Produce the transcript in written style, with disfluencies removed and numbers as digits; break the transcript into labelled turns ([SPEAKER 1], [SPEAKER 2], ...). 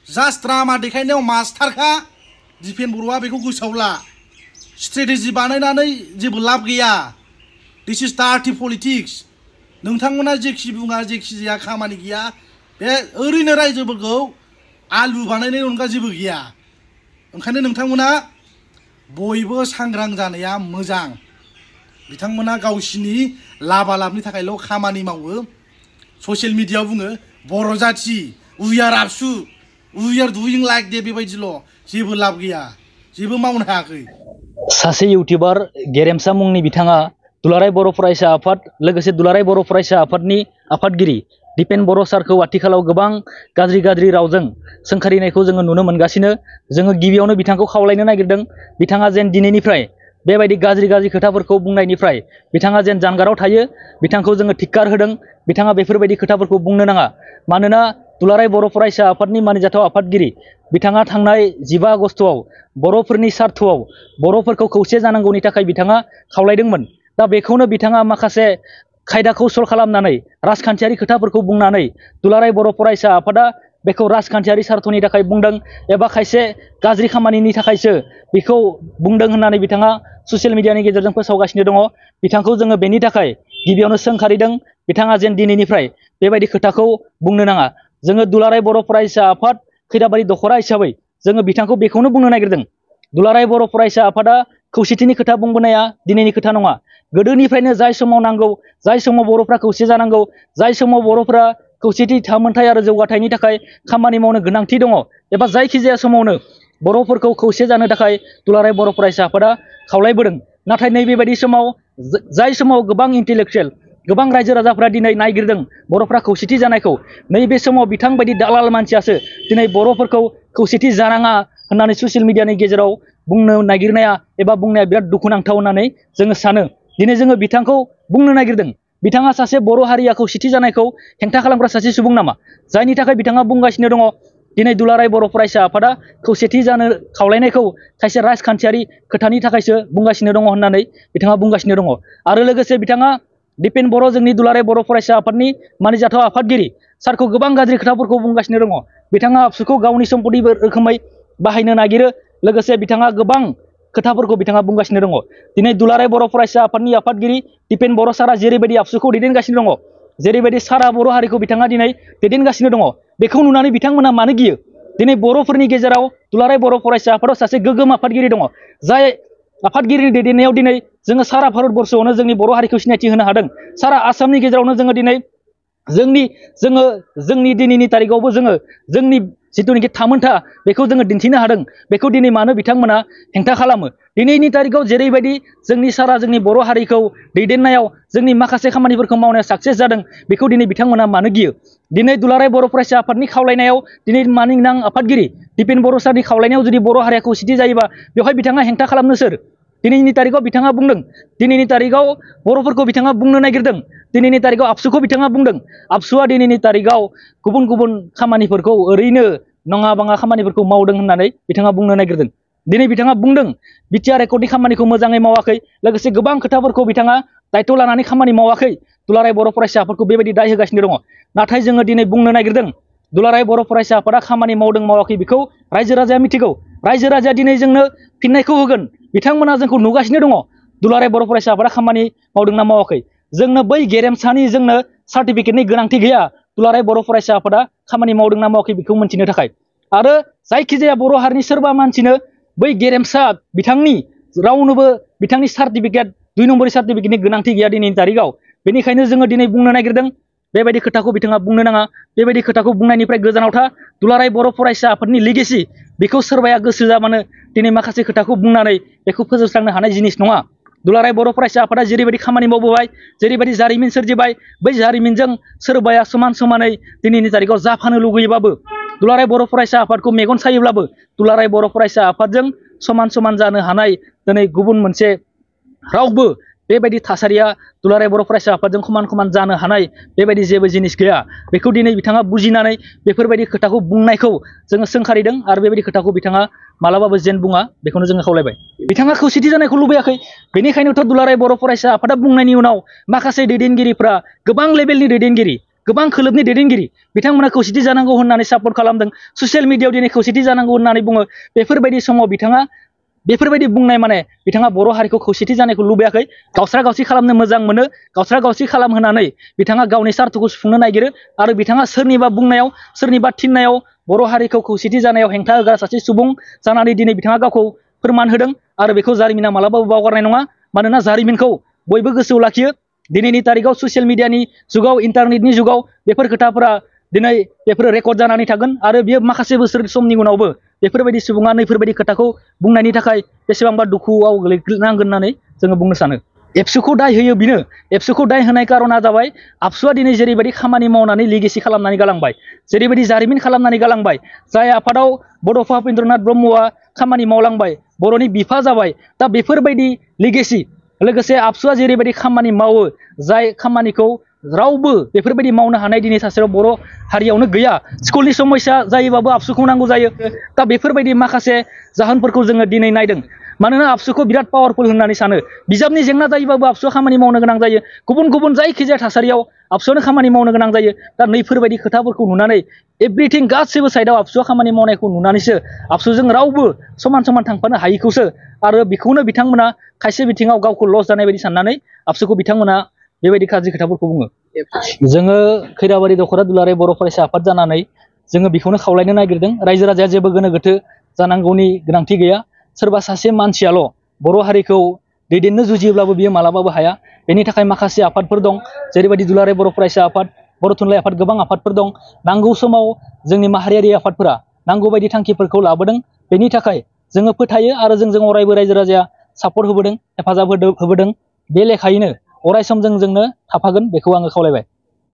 [SPEAKER 1] just drama देखायनायाव मास्टारखा Dipen बर'आ बेखौ गोसोआव ला स्ट्रेटेजि बानायनानै जेबो लाब गैया दिस इज डार्टि पलिटिक्स नोंथांमोना जेखि बुङा जेखि जाया खामानि गैया बे ओरैनो रायजोफोरखौ आलु बानायनायनि अनगा जेबो गैया ओंखायनो नोंथांमोना बयबो सांग्रां जानाया मोजां बिथांमोना गावसिनि लाबालाबनि थाखायल' खामानि मावो ससियेल मिडियायाव बुङो बर' जाथि वी आर आबसु वी आर डुइं लाइक दे बेबायदिल' जेबो लाब गैया जेबो मावनो हायाखै
[SPEAKER 2] सासे इउटिउबार गेरेमसा मुंनि बिथाङा दुलाराय बर' फरायसा आफाद लोगोसे दुलाराय बर' फरायसा आफादनि आफादगिरि दिपेन बर' सारखौ आथिखालाव गोबां गाज्रि रावजों सोंखारिनायखौ जोङो नुनो मोनगासिनो जोङो गिबियावनो बिथांखौ खावलायनो नागिरदों बिथाङा जेन दिनैनिफ्राय बेबायदि गाज्रि खोथाफोरखौ बुंनायनिफ्राय बिथाङा जेन जानगाराव थायो बिथांखौ जोङो धिक्कार होदों बिथाङा बेफोरबायदि खोथाफोरखौ बुंनो नाङा मानोना दुलाराय बर' फरायसा आफादनि मानिजाथाव आफादगिरि बिथाङा थांनाय 15 आगस्तआव बर'फोरनि स्वार्थआव बर'फोरखौ खौसे जानांगौनि थाखाय बिथाङा खावलायदोंमोन दा बेखौनो बिथाङा माखासे खायदा कौशल खालामनानै राजखान्थियारि खोथाफोरखौ बुंनानै दुलाराय बर' फरायसा आफादा बेखौ राजखान्थियारि स्वार्थनि थाखाय बुंदों एबा खायसे गाज्रि खामानिनि थाखायसो बेखौ बुंदों होननानै बिथाङा ससियेल मिडियानि गेजेरजों फोसावगासिनो दङ बिथांखौ जोङो बेनि थाखाय गिबियावनो सोंखारिदों बिथाङा जेन दिनैनिफ्राय बेबायदि खोथाखौ बुंनो नाङा जोङो दुलाराय बर' फरायसा आफाद खैराबारि दखरा हिसाबै जोङो बिथांखौ बेखौनो बुंनो नागिरदों दुलाराय बर' फरायसा आफादा खौसेथिनि खोथा बुंबोनाया दिनैनि खोथा नङा गोदोनिफ्रायनो जाय समाव नांगौ जाय समाव बर'फ्रा खौसे जानांगौ जाय समाव बर'फ्रा खौसेथि थामोनथाय आरो जौगाथायनि थाखाय खामानि मावनो गोनांथि दङ एबा जायखिजाया समावनो बर'फोरखौ खौसे जानो थाखाय दुलाराय बर' फरायसा आफादा खावलायबोदों नाथाय नैबेबायदि समाव जाय समाव गोबां इन्टेलेक्चुयेल गोबां रायजो राजाफ्रा दिनै नायगिरदों बर'फ्रा खौसेथि जानायखौ नैबे समाव बिथांबायदि दालाल मानसियासो दिनै बर'फोरखौ खौसेथि जानाङा होननानै ससियेल मिडियानि गेजेराव बुंनो नागिरनाया एबा बुंनाया बिराद दुखुनांथाव होननानै जोङो सानो दिनै जोङो बिथांखौ बुंनो नागिरदों बिथाङा सासे बर' हारिया खौसेथि जानायखौ हेंथा खालामग्रा सासे सुबुं नामा जायनि थाखाय बिथाङा बुंगासिनो दङ दिनै दुलाराय बर' फरायसा आफादा खौसेथि जानो खावलायनायखौ खायसे राजखान्थियारि खोथानि थाखायसो बुंगासिनो दङ होननानै बिथाङा बुंगासिनो दङ आरो लोगोसे बिथाङा दिपेन बर' जोंनि दुलाराय बर' फरायसा आफादनि मानिजाथाव आफादगिरि सारखौ गोबां गाज्रि खोथाफोरखौ बुंगासिनो दङ बिथाङा आबसुखौ गावनि सम्पति रोखोमै बाहायनो नागिरो लोगोसे बिथाङा गोबां खोथाफोरखौ बिथाङा बुंगासिनो दङ दिनै दुलाराय बर' फरायसा आफादनि आफादगिरि दिपेन बर' सारा जेरैबायदि आबसुखौ दैदेनगासिनो दङ जेरैबायदि सारा बर' हारिखौ बिथाङा दिनै दैदेनगासिनो दङ बेखौ नुनानै बिथांमोना मानो गियो दिनै बर'फोरनि गेजेराव दुलाराय बर' फरायसा आफादाव सासे गोग्गोम आफादगिरि दङ जाय आफादगिरिनि दैदेननायाव दिनै जोङो सारा भारतबर्षआवनो जोंनि बर' हारिखौ सिनायथि होनो हादों सारा आसामनि गेजेरावनो जोङो दिनै जोंनि दिनैनि तारिखआवबो जोङो जोंनि जिथुनिखि थामोनथा बेखौ जोङो दिन्थिनो हादों बेखौ दिनै मानो बिथांमोना हेंथा खालामो दिनैनि तारिखआव जेरैबायदि जोंनि बर' हारिखौ दैदेननायाव जोंनि माखासे खामानिफोरखौ मावनायाव साक्सेस जादों बेखौ दिनै बिथांमोना मानो गियो दिनै दुलाराय बर' फरायसा आफादनि खावलायनायाव दिनै मानिनां आफादगिरि दिपेन बर' सारनि खावलायनायाव जुदि बर' हारिया खौसेथि जायोबा बेवहाय बिथाङा हेंथा खालामनो सोर दिनैनि तारिखआव बिथाङा बुंदों दिनैनि तारिखआव बर'फोरखौ बिथाङा बुंनो नागिरदों दिनैनि तारिखआव आबसुखौ बिथाङा बुंदों आबसुआ दिनैनि तारिखआव गुबुन खामानिफोरखौ ओरैनो नङा बाङा खामानिफोरखौ मावदों होननानै बिथाङा बुंनो नागिरदों दिनै बिथाङा बुंदों बिटिआर एकर्डनि खामानिखौ मोजाङै मावाखै लोगोसे गोबां खोथाफोरखौ बिथाङा दायथ' लानानै खामानि मावाखै दुलाराय बर' फरायसा आफादखौ बेबायदि दाय होगासिनो दङ नाथाय जोङो दिनै बुंनो नागिरदों दुलाराय बर' फरायसा आफादा खामानि मावदों मावाखै बेखौ रायजो राजाया मिथिगौ रायजो राजाया दिनै जोंनो फिननायखौ होगोन बिथांमोना जोंखौ नुगासिनो दङ दुलाराय बर' फरायसा आफादा खामानि मावदोंना मावाखै जोंनो बै गेरेमसानि जोंनो सार्टिफिकेटनि गोनांथि गैया दुलाराय बर' फरायसा आफादा खामानि मावदोंना मावाखै बेखौ मिन्थिनो थाखाय आरो जायखिजाया बर' हारिनि सोरबा मानसिनो बै गेरेमसा बिथांनि रावनोबो बिथांनि सार्टिफिकेट 2 नम्बरनि सार्टिफिकेटनि गोनांथि गैया दिनैनि तारिखआव बेनिखायनो जोङो दिनै बुंनो नागिरदों बेबायदि खोथाखौ बिथाङा बुंनो नाङा बेबायदि खोथाखौ बुंनायनिफ्राय गोजानाव था दुलाराय बर' फरायसा आफादनि लिगेसि बेखौ सोरबाया गोसो जाबानो दिनै माखासे खोथाखौ बुंनानै बेखौ फोजोबस्रांनो हानाय जिनिस नङा दुलाराय बर' फरायसा आफादा जेरैबायदि खामानि मावबोबाय जेरैबायदि जारिमिन सोरजिबाय बै जारिमिनजों सोरबाया समानै दिनैनि तारिखआव जाफानो लुगैयोबाबो दुलाराय बर' फरायसा आफादखौ मेगन सायोब्लाबो दुलाराय बर' फरायसा आफादजों समान जानो हानाय दिनै गुबुन मोनसे रावबो बेबायदि थासारिया दुलाराय बर' फरायसा आफादजों समान जानो हानाय बेबायदि जेबो जिनिस गैया बेखौ दिनै बिथाङा बुजिनानै बेफोरबायदि खोथाखौ बुंनायखौ जोङो सोंखारिदों आरो बेबायदि खोथाखौ बिथाङा मालाबाबो जेन बुङा बेखौनो जोङो खावलायबाय बिथाङा खौसेथि जानायखौ लुबैयाखै बेनिखायनोथ' दुलाराय बर' फरायसा आफादा बुंनायनि उनाव माखासे दैदेनगिरिफ्रा गोबां लेभेलनि दैदेनगिरि गोबां खोलोबनि दैदेनगिरि बिथांमोना खौसेथि जानांगौ होननानै सापर्ट खालामदों ससियेल मिडियायाव दिनै खौसेथि जानांगौ होननानै बुङो बेफोरबायदि समाव बिथाङा बेफोरबायदि बुंनाय माने बिथाङा बर' हारिखौ खौसेथि जानायखौ लुबैयाखै गावस्रा गावसि खालामनो मोजां मोनो गावस्रा गावसि खालामहोनानै बिथाङा गावनि स्वार्थखौ सुफुंनो नागिरो आरो बिथाङा सोरनिबा बुंनायाव सोरनिबा थिननायाव बर' हारिखौ खौसेथि जानायाव हेंथा होग्रा सासे सुबुं जानानै दिनै बिथाङा गावखौ फोरमान होदों आरो बेखौ जारिमिना मालाबाबो बावगारनाय नङा मानोना जारिमिनखौ बयबो गोसोआव लाखियो दिनैनि तारिखाव ससियेल मिडियानि जुगाव इन्टारनेटनि जुगाव बेफोर खोथाफोरा दिनै बेफोर रेकर्ड जानानै थागोन आरो बेयो माखासे बोसोर समनि उनावबो बेफोरबायदि सुबुङा नैफोरबायदि खोथाखौ बुंनायनि थाखाय बेसेबांबा दुखुआव गोग्लैनांगोन होननानै जोङो बुंनो सानो एबसुखौ दाय होयो बिनो एबसुखौ दाय होनाय कारना जाबाय आबसुआ दिनै जेरैबायदि खामानि मावनानै लिगेसि खालामनानै गालांबाय जेरैबायदि जारिमिन खालामनानै गालांबाय जाय आफादाव बड'फा उपेन्द्रनाथ ब्रह्मआ खामानि मावलांबाय बर'नि बिफा जाबाय दा बेफोरबायदि लिगेसि लोगोसे आबसुआ जेरैबायदि खामानि मावो जाय खामानिखौ रावबो बेफोरबायदि मावनो हानाय दिनै सासेयाव बर' हारियावनो गैया स्कुलनि समस्या जायोबाबो आबसुखौ नांगौ जायो दा बेफोरबायदि माखासे जाहोनफोरखौ जोङो दिनै नायदों मानोना आबसुखौ बिराद पावारफुल होननानै सानो बिजाबनि जेंना जायोबाबो आबसुआ खामानि मावनो गोनां जायो गुबुन गुबुन जायखिजाया थासारियाव आबसुआनो खामानि मावनो गोनां जायो दा नैफोरबायदि खोथाफोरखौ नुनानै एभ्रिथिं गासैबो साइडआव आबसुआ खामानि मावनायखौ नुनानैसो आबसुजों रावबो समान समान थांफानो हायिखौसो आरो बेखौनो बिथांमोना खायसे बिथिङाव गावखौ लस जानाय बायदि साननानै आबसुखौ बिथांमोना बेबायदि गाज्रि खोथाफोरखौ बुङो जोङो खैराबारि दख'रा दुलाराय बर' फरायसा आफाद जानानै जोङो बेखौनो खावलायनो नागिरदों रायजो राजाया जेबो गोनो गोथो जानांगौनि गोनांथि गैया सोरबा सासे मानसियाल' बर' हारिखौ दैदेननो जुजियोब्लाबो बियो मालाबाबो हाया बेनि थाखाय माखासे आफादफोर दं जेरैबायदि दुलाराय बर' फरायसा आफाद बर' थुनलाइ आफाद गोबां आफादफोर दं नांगौ समाव जोंनि माहारियारि आफादफोरा नांगौ बायदि थांखिफोरखौ लाबोदों बेनि थाखाय जोङो फोथायो आरो जों अरायबो रायजो राजाया सापर्ट होबोदों हेफाजाब होबोदों बे लेखायैनो अरायसम जोंनो थाफागोन बेखौ आङो खावलायबाय